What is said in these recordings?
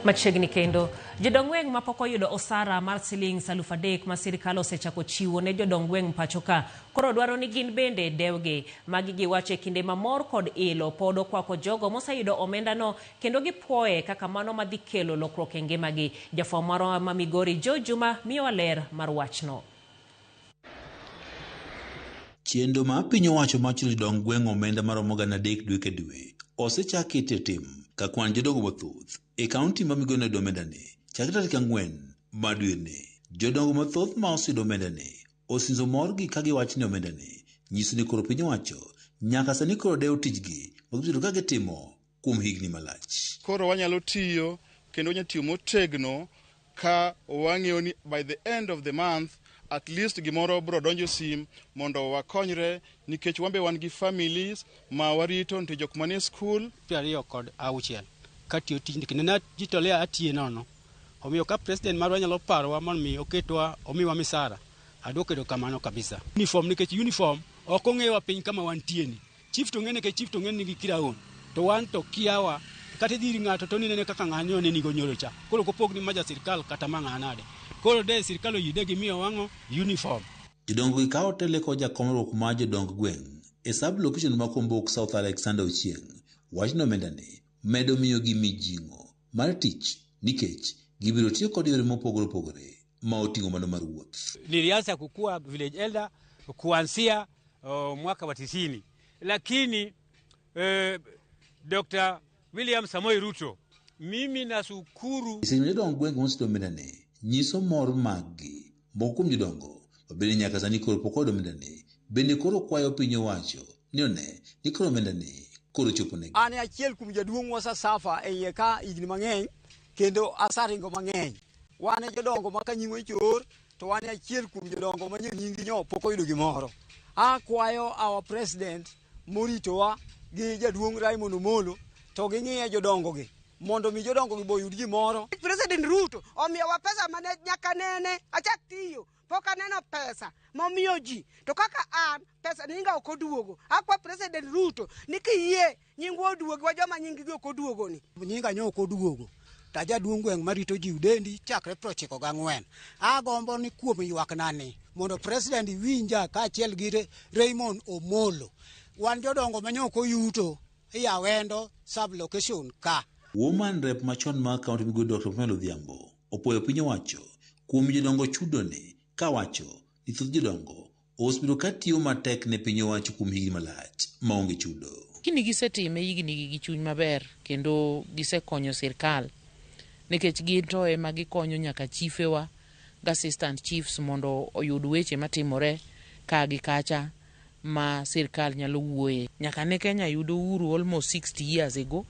Machiegni kendo, jodong gweng' mapok oyudo osara mar siling 3,000 ma sirikal osechako chiwo ne jodong gweng' pacho ka, koro dwaro ni gin bende dewgi. Magi giwacho e kinde ma mor kod ilo pod okwako jogo moseyudo omendano kendo gipuoye kaka mano madhi kelo lokruok e ngimagi. Jafwambo marwa ma Migori Joe Juma miyowa ler mar wachno. Chenro ma piny owacho mar chulo jodong gweng' omenda maromo 300 dwe ka dwe osechak ket e tim ka kwan jodongo mathoth e kaunti ma Migori noyudo omendani chakre tarik 4 mar dweni. Jodongo mathoth ma oseyudo omendani osinjo morgi ka giwacho ni omendani nyiso ni koro piny owacho nyaka sani koro dewo tijgi ma gisebedo ka gitimo kuom higni malach. Koro wanyalo tiyo kendo wanyalo tiyo motegno ka wang'eyo ni by the end of the month at least gimoro biro donjo sim mondo wakonyre, nikech wan be wan gi families ma warito, nitie jok manie skul. 26 katiyo tijni kendo najitolea atiye nono. Omiyo ka president marwa nyalo parowa mondo mi oketwa omiwa misara, aduoko erokamano kabisa. Uniform, nikech uniform ok ong'ewa piny kama wantie ni. Chief to ng'e, nikech chief to ng'e nigi crown, to wan to kiawa. Kata idhi ir ng'ato to ninene kaka ng'ani oneni go nyoro cha. Koro ok opogni ma ja sirkal kata ma ng'a nade. Koro de sirkal oyie de gimiyo wang'o uniform. Jodongo gi kawo tele kod jakom riwruok mar jodong gweng' e sub location ma Kombok South Alexander Ochieng' wacho ni omendani medo miyogi mijing'o mar tich nikech gibiro tiyo kod yore mopogore opogore ma oting'o mano mar wuoth. Nilianza kukua village elder kuanzia mwaka wa 90, lakini Dr. William Samoei Ruto, mimi nashukuru. Seche ma jodong gweng' moseyudo omendani nyiso mor maggi, moko kuom jodongo ma bende nyaka sani koro pok oyudo omendani bende koro kwayo piny owacho ni one ni koro omendani koro chopo negi. An e achiel kuom jaduong' wasesafa e iye ka higni mang'eny kendo asaringo mang'eny. Wan e jodongo ma ka nyingwa ichor to wan e achiel kuom jodongo ma nying nyo pok oyudo gimoro. Akwayo our president moritowa gi jaduong' Raymond Omolo to ging'iye jodongo gi mondo mi jodongo gi bo yud gimoro. President Ruto omiyowa pesa mane nyaka nene achak tiyo pok aneno pesa momiyo ji, to kaka an pesa nyinga ok oduogo. Akwa President Ruto ni kiyie nyingwa oduogi, wa joma nying gi ok oduogo ni. Nyinga nyo ok oduogo to jaduong' gweng' marito ji Udendi chakre 94. Agombo ni kuom ywakna ni mondo president winja kaachiel gi Raymond Omolo. Wan jodongo ma nyo ok oyuto e Awendo sub location ka. Woman rep machon mar kaunti Migori Dr. Pamela Odhiambo opuoyo piny owacho kuom jodongo chudoni kawacho ni thoth jodongo osebedo ka tiyo matek ne piny owacho kuom higni malach maonge chudo. Gini gisetime higni gi chuny maber kendo gisekonyo sirkal nikech gin to ema gikonyo nyaka chifewa gi assistant chiefs mondo oyud weche matimore ka gi kacha ma sirkal nyalo wuoye. Nyaka ne Kenya yud uhuru almost 60 years ago,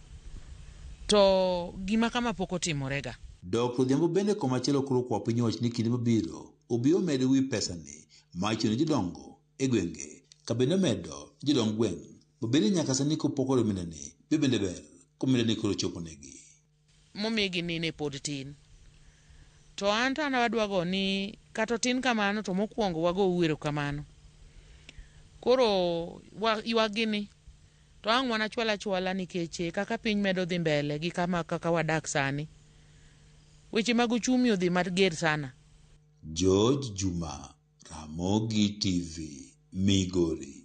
to gima kama pok otimorega. Dr. Odhiambo bende komachielo koro kwa piny owacho ni kinde mabiro obi omed wi pesani ma ichulo ne jodongo e gwenge ka bende omedo jodong gweng' ma bende nyaka sani kopok oyudo omendani be bende ber komendani koro chopo negi. Momigi ni ne pod tin. To an to an adwa ni kata otin kamano to mokwongo wago erokamano. Koro ywak gini to ang' wan achwala achwala nikech kaka piny medo dhi mbele gi kama kaka wadak sani. Weche mag uchumi odhi mager sana. George Juma, Ramogi TV, Migori.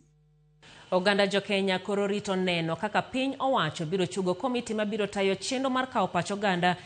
Oganda jokenya koro rito neno kaka piny owacho biro chugo komiti mabiro tayo chenro mar kawo pach oganda.